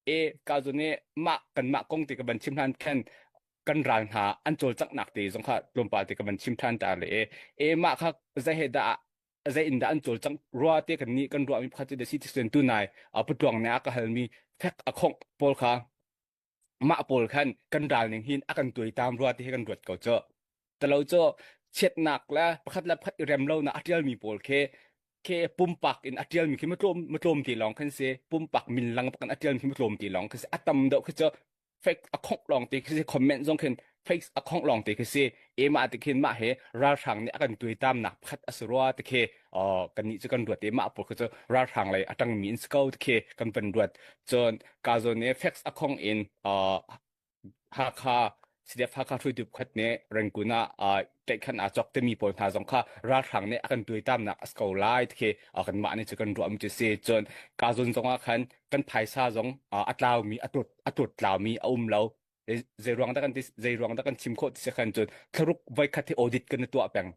E ka zon i mah kanmah kong te ka van chim hlan khan kan ral hna an cawlcanghnak te zong kha tlawmpal te ka van chim ṭhan ta le e e mah kha zei he dah zei in dah an cawlcangh rua te kan nih kan ruahmi pakhat cu da si ti tu nai putluang ne a ka halmi fek a khongh pawl kha mah pawl khan kan ral ning hin a kan tuaitam rua ti hi kan ruat ko cu talo cu chiatnak le pakhat le pakhat i rem lo na a ṭialmi pawl khi khi pumpak in a ṭialmi khi matlawm matlawm ti lawng khan si pumpak min lang pakan a ṭialmi khi matlawm ti lawng khan si a tam deuh khi cu fake a khongh lawng te khi si comment zong khin fake a khongh lawng te khi si ema ti khin mah he ralhrang nih a kan tuaitam nak pakhat a si rua ti khi kan nih cu kan ruat i mah pawl khi cu ralhrang lei a ṭangmi in si ko ti khi kan van ruat cun ka zawn i fake a khong in Hakha CDF Hakha hruaitu pakhat nih Rangoon ah tlaihkhan aa cawk timi pawl hna zong kha ralhrang nih a kan tuaitamnak a si ko lai ti khi kanmah nih cu kan ruahmi cu si cun ka zawn zong ah khan kan phaisa zong a tlaumi a tut a tut tlaumi a um lo zei ruang dah kan ti zei ruang dah kan chim khawh ti si khan cun thlaruk voikhat hi audit kan i tuah peng.